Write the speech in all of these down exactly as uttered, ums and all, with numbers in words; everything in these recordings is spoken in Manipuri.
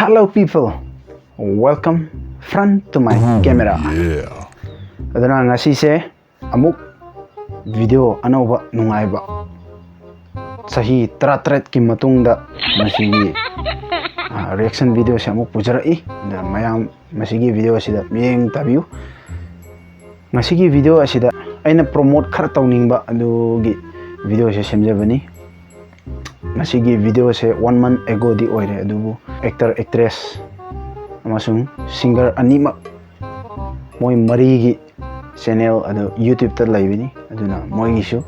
Hello people, welcome front to my camera. ꯑꯗꯨꯅ ꯉꯁꯤꯁꯦ ꯑꯃꯨꯛ video ꯑꯅꯧꯕ ꯅꯨꯡꯉꯥꯏꯕ, ꯆꯍꯤ ꯇꯔꯥꯇꯔꯦꯠꯀꯤ ꯃꯇꯨꯡꯗ ꯃꯁꯤꯒꯤ reaction videoꯁꯦ ꯑꯃꯨꯛ ꯄꯨꯖꯔꯛꯏ꯫ ꯑꯗꯨꯅ ꯃꯌꯥꯝ ꯃꯁꯤꯒꯤ video ꯑꯁꯤꯗ ꯃꯤꯠꯌꯦꯡ ꯇꯥꯕꯤꯌꯨ꯫ ꯉꯁꯤꯒꯤ video ꯑꯁꯤꯗ ꯑꯩꯅ promote ꯈꯔ ꯇꯧꯅꯤꯡꯕ ꯑꯗꯨꯒꯤ videoꯁꯦ ꯁꯦꯝꯖꯕꯅꯤ꯫ ꯃꯁꯤꯒꯤ videoꯁꯦ one month agoꯗꯤ ꯑꯣꯏꯔꯦ, ꯑꯗꯨꯕꯨ actor, actress ꯑꯃꯁꯨꯡ singer ꯑꯅꯤꯃꯛ, ꯃꯣꯏ ꯃꯔꯤꯒꯤ channel ꯑꯗꯨ YouTubeꯇ ꯂꯩꯕꯅꯤ꯫ ꯑꯗꯨꯅ ꯃꯣꯏꯒꯤꯁꯨ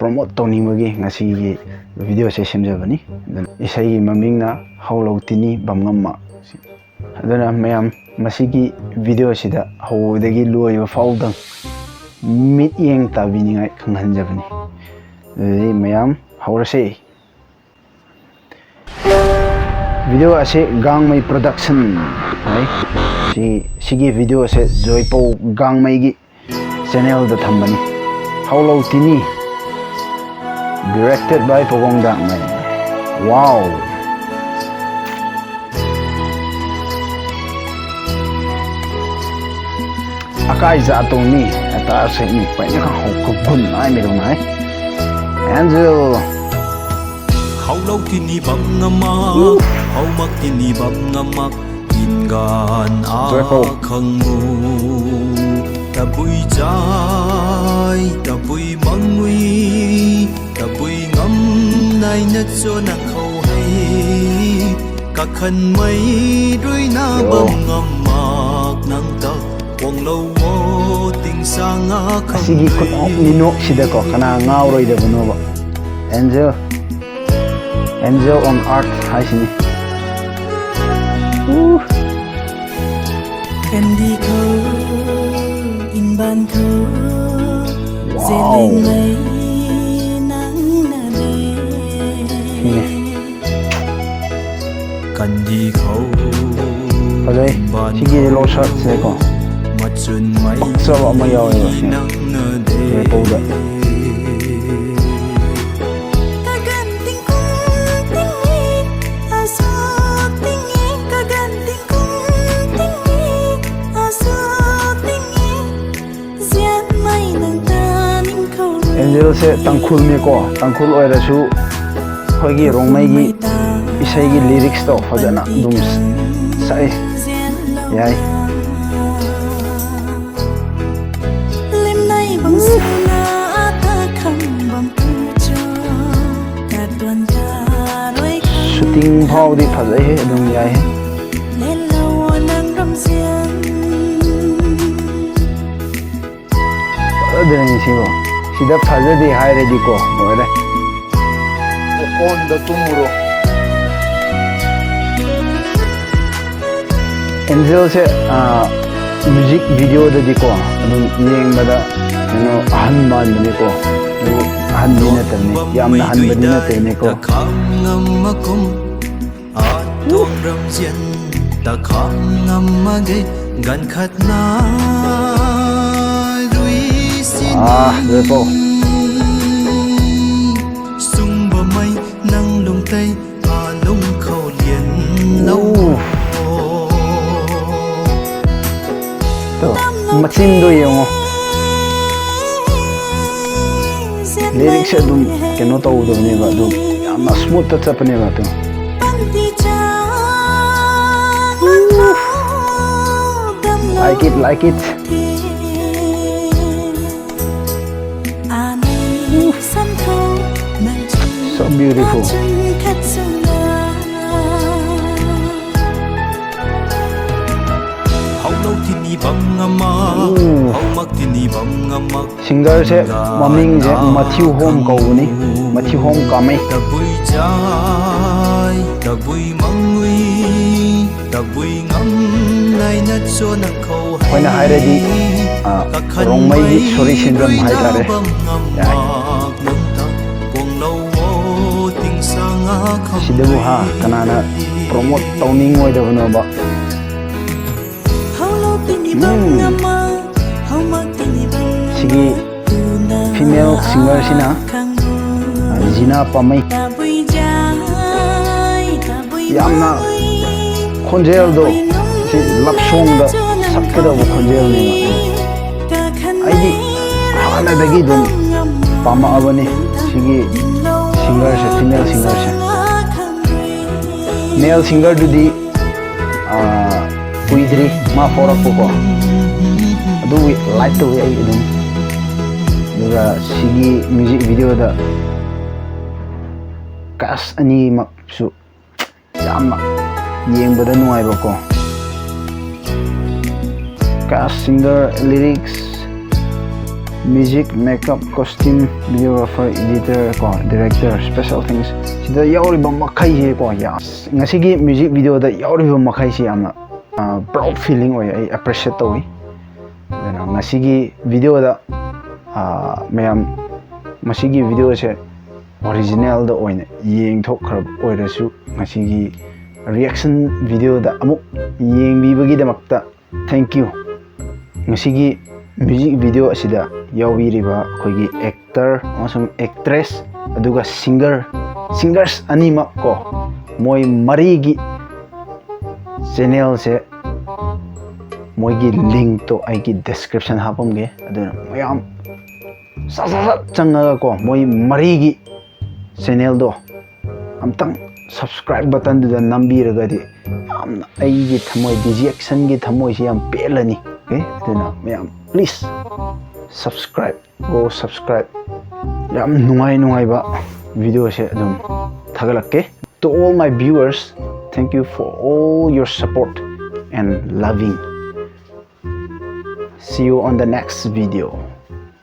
promote ꯇꯧꯅꯤꯡꯕꯒꯤ ꯉꯁꯤꯒꯤ videoꯁꯦ ꯁꯦꯝꯖꯕꯅꯤ꯫ ꯑꯗꯨꯅ ꯏꯁꯩꯒꯤ ꯃꯃꯤꯡꯅ ꯍꯧꯂꯧ ꯇꯤꯅꯤ ꯕꯝꯉꯝꯃ꯫ ꯑꯗꯨꯅ ꯃꯌꯥꯝ ꯃꯁꯤꯒꯤ videoꯁꯤꯗ ꯍꯧꯕꯗꯒꯤ ꯂꯣꯏꯕ ꯐꯥꯎꯗꯪ ꯃꯤꯠꯌꯦꯡ ꯇꯥꯕꯤꯅꯤꯡꯉꯥꯏ ꯈꯪꯍꯟꯖꯕꯅꯤ꯫ ꯑꯗꯨꯗꯤ ꯃꯌꯥꯝ ꯍꯧꯔꯁꯦ꯫ Video ꯑꯁꯤ ꯒꯥꯡꯃꯩ production ꯍꯥꯏ꯫ ꯁꯤ, ꯁꯤꯒꯤ videoꯁꯦ ꯖꯣꯏꯄꯧ ꯒꯥꯡꯃꯩꯒꯤ channelꯗ ꯊꯝꯕꯅꯤ꯫ ꯍꯧꯂꯧ ꯇꯤꯅꯤ, directed by ꯄꯧꯒꯣꯡ ꯗꯥꯡꯃꯩ꯫ Wow! ꯑꯀꯥꯏ ꯖꯥꯇꯣꯡꯅꯤ, ꯑꯇꯥ ꯁꯦꯛꯅꯤ, ꯄꯩꯅ ꯈꯪꯍꯧ ꯈꯨꯒꯨꯟ ꯅꯥꯏ ꯃꯤꯔꯨ ꯅꯥꯏ꯫ Angel꯫ ꯍꯧꯂꯧ ꯇꯤꯅꯤ ꯕꯝꯉꯝꯃ, ꯍꯧꯃꯛ ꯇꯤꯅꯤ ꯕꯝꯉꯝꯃ, ꯏꯟꯒꯥꯟ ꯖꯣꯏꯄꯧ꯫ ꯑꯥ ꯈꯪꯉꯨ꯫ ꯇꯕꯨꯏ ꯆꯥꯏ, ꯇꯕꯨꯏ ꯃꯪꯉꯨꯏ, ꯇꯕꯨꯏ ꯉꯝ ꯅꯥꯏꯅ ꯆꯣꯅ ꯈꯧꯍꯩ꯫ ꯀꯈꯟ ꯃꯩ ꯔꯨꯏꯅ ꯕꯝꯉꯝꯃꯛ ꯅꯪꯇ ꯋꯥꯡꯂꯧꯋꯣ ꯇꯤꯡꯁꯥꯡ ꯉꯥ ꯑꯁꯤꯒꯤ ꯈꯪꯗ꯭ꯔꯤ꯫ ꯈꯨꯠꯅꯣꯛ ꯃꯤꯅꯣꯛꯁꯤꯗꯀꯣ ꯀꯅꯥ ꯉꯥꯎꯔꯣꯏꯗꯕꯅꯣꯕ? Angel, Angel on Earth ꯍꯥꯏꯁꯤꯅꯤ꯫ ꯎ꯫ ꯀꯟꯗꯤ ꯈꯧ, ꯏꯟꯕꯥꯟ ꯈꯧ, wow꯫ ꯖꯦꯂꯦꯡꯂꯩ ꯅꯪꯅꯅꯦ꯫ ꯁꯤꯅꯦ꯫ ꯀꯟꯗꯤ ꯈꯧ, ꯐꯖꯩ꯫ ꯏꯟꯕꯥꯟ ꯁꯤꯒꯤ ꯈꯧ, ꯂꯣ ꯁꯥꯔꯠꯁꯦꯀꯣ꯫ ꯃꯆꯨꯟ ꯃꯩ ꯄꯛꯆꯕ ꯑꯃ ꯌꯥꯎꯋꯦꯕ ꯁꯤ꯫ ꯅꯪꯅꯅꯦ꯫ ꯖꯣꯏꯄꯧꯗ꯫ ꯀꯒꯟ ꯇꯤꯡꯀꯨꯝ ꯇꯤꯡꯃꯤ, ꯑꯁ ꯁꯦ ꯇꯥꯡꯈꯨꯜꯅꯤꯀꯣ, ꯇꯥꯡꯈꯨꯜ ꯑꯣꯏꯔꯁꯨ ꯑꯩꯈꯣꯏꯒꯤ ꯔꯣꯡꯃꯩꯒꯤ ꯏꯁꯩꯒꯤ ꯂꯤꯔꯤꯛꯁꯇꯣ ꯐꯖꯅ ꯑꯗꯨꯝ ꯁꯛꯑꯦ꯫ ꯌꯥꯏ꯫ ꯁꯨꯇꯤꯡ ꯐꯥꯎꯗꯤ ꯐꯖꯩꯍꯦ, ꯑꯗꯨꯝ ꯌꯥꯏꯍꯦ꯫ ꯐꯖꯗ꯭ꯔꯦꯅꯦ ꯁꯤꯕꯣ꯫ ꯁꯤꯗ ꯐꯖꯗꯦ ꯍꯥꯏꯔꯗꯤꯀꯣ, ꯂꯣꯏꯔꯦ꯫ ꯑꯣꯟꯗ ꯇꯨꯝꯃꯨꯔꯣ꯫ ꯑꯦꯟꯖꯦꯜꯁꯦ, ꯑꯥ, ꯃ꯭ꯌꯨꯖꯤꯛ ꯚꯤꯗꯤꯑꯣꯗꯗꯤꯀꯣ ꯑꯗꯨꯝ ꯌꯦꯡꯕꯗ ꯀꯩꯅꯣ ꯑꯍꯟ ꯃꯥꯟꯕꯅꯤꯀꯣ꯫ ꯑꯗꯨ ꯑꯍꯟꯗꯤ ꯅꯠꯇꯕꯅꯤ, ꯌꯥꯝꯅ ꯍꯟꯕꯗꯤ ꯅꯠꯇꯕꯅꯤꯀꯣ꯫ ꯑꯥ, ꯂꯣꯏꯄꯥꯎ꯫ ꯎꯐ꯫ ꯇꯣ, ꯃꯆꯤꯟꯗꯣ ꯌꯦꯡꯉꯣ꯫ ꯂꯤꯔꯤꯛꯁꯦ ꯑꯗꯨꯝ ꯀꯩꯅꯣ ꯇꯧꯗꯕꯅꯦꯕ, ꯑꯗꯨꯝ ꯌꯥꯝꯅ ꯁ꯭ꯃꯨꯠꯇ ꯆꯠꯄꯅꯦꯕ ꯑꯗꯨꯝ꯫ Like it, like it. So beautiful. ꯁꯤꯡꯒꯔꯁꯦ ꯃꯃꯤꯡꯁꯦ ꯃꯊ꯭ꯌꯨ ꯍꯣꯝ ꯀꯧꯕꯅꯤ꯫ ꯃꯊ꯭ꯌꯨ ꯍꯣꯝ ꯀꯥꯃꯩ꯫ ꯑꯩꯈꯣꯏꯅ ꯍꯥꯏꯔꯗꯤ, ꯑ, ꯔꯣꯡꯃꯩꯒꯤ ꯁꯣꯔꯤ ꯁꯦꯟꯖꯝ ꯍꯥꯏꯇꯥꯔꯦ꯫ ꯌꯥꯏ꯫ ꯁꯤꯗꯕꯨ ꯍꯥ, ꯀꯅꯥꯅ ꯄ꯭ꯔꯣꯃꯣꯠ ꯇꯧꯅꯤꯡꯉꯣꯏꯗꯕꯅꯣꯕ? ꯎꯝ꯫ ꯁꯤꯒꯤ ꯐꯤꯃꯦꯜ ꯁꯤꯡꯒꯔꯁꯤꯅ, ꯑ, ꯖꯤꯅꯥ ꯄꯥꯃꯩ꯫ ꯌꯥꯝꯅ ꯈꯣꯟꯖꯦꯜꯗꯣ ꯁꯤ ꯂꯞ ꯁꯣꯡꯗ ꯁꯛꯀꯗꯧꯕ ꯈꯣꯟꯖꯦꯜꯅꯦꯕ꯫ ꯑꯩꯗꯤ ꯍꯥꯟꯅꯗꯒꯤ ꯑꯗꯨꯝ ꯄꯥꯝꯃꯛꯑꯕꯅꯤ ꯁꯤꯒꯤ singerꯁꯦ, female singerꯁꯦ꯫ Male singerꯗꯨꯗꯤ ꯀꯨꯏꯗ꯭ꯔꯤ ꯃꯥ ꯐꯥꯎꯔꯛꯄꯀꯣ, ꯑꯗꯨꯒꯤ like ꯇꯧꯋꯤ ꯑꯩ ꯑꯗꯨꯝ꯫ ꯑꯗꯨꯒ ꯁꯤꯒꯤ music videoꯗ cast ꯑꯅꯤꯃꯛꯁꯨ ꯌꯥꯝꯅ ꯌꯦꯡꯕꯗ ꯅꯨꯡꯉꯥꯏꯕꯀꯣ꯫ Cast, singer, lyrics, music, makeup, costume, videographer, editor ꯀꯣ, director, special things, ꯁꯤꯗ ꯌꯥꯎꯔꯤꯕ ꯃꯈꯩꯁꯦꯀꯣ, ꯌꯥꯝ, ꯉꯁꯤꯒꯤ music videoꯗ ꯌꯥꯎꯔꯤꯕ ꯃꯈꯩꯁꯤ ꯌꯥꯝꯅ proud feeling ꯑꯣꯏ, ꯑꯩ appreciate ꯇꯧꯏ꯫ ꯑꯗꯨꯅ ꯉꯁꯤꯒꯤ videoꯗ ꯃꯌꯥꯝ, ꯃꯁꯤꯒꯤ videoꯁꯦ originalꯗ ꯑꯣꯏꯅ ꯌꯦꯡꯊꯣꯛꯈ꯭ꯔꯕ ꯑꯣꯏꯔꯁꯨ, ꯉꯁꯤꯒꯤ reaction videoꯗ ꯑꯃꯨꯛ ꯌꯦꯡꯕꯤꯕꯒꯤꯗꯃꯛꯇ thank you꯫ ꯉꯁꯤꯒꯤ music video ꯑꯁꯤꯗ ꯌꯥꯎꯕꯤꯔꯤꯕ ꯑꯩꯈꯣꯏꯒꯤ actor ꯑꯃꯁꯨꯡ actress, ꯑꯗꯨꯒ singer, singers ꯑꯅꯤꯃꯛ ꯀꯣ, ꯃꯣꯏ ꯃꯔꯤꯒꯤ channelꯁꯦ, ꯃꯣꯏꯒꯤ linkꯇꯣ ꯑꯩꯒꯤ description ꯍꯥꯞꯄꯝꯒꯦ꯫ ꯑꯗꯨꯅ ꯃꯌꯥꯝ ꯁꯠ ꯁꯠ ꯁꯠ ꯆꯪꯉꯒ ꯀꯣ, ꯃꯣꯏ ꯃꯔꯤꯒꯤ channelꯗꯣ ꯑꯝꯇꯪ subscribe buttonꯗꯨꯗ ꯅꯝꯕꯤꯔꯒꯗꯤ ꯌꯥꯝꯅ ꯑꯩꯒꯤ ꯊꯃꯣꯏ, ꯗꯤ ꯖꯤ ꯑꯦꯛꯁꯟꯒꯤ ꯊꯃꯣꯏꯁꯤ ꯌꯥꯝ ꯄꯦꯜꯂꯅꯤ꯫ Okay? ꯑꯗꯨꯅ ꯃꯌꯥꯝ please subscribe, go subscribe꯫ ꯌꯥꯝ ꯅꯨꯡꯉꯥꯏ ꯅꯨꯡꯉꯥꯏꯕ videoꯁꯦ ꯑꯗꯨꯝ ꯊꯥꯒꯠꯂꯛꯀꯦ꯫ To all my viewers, thank you for all your support and loving. See you on the next video.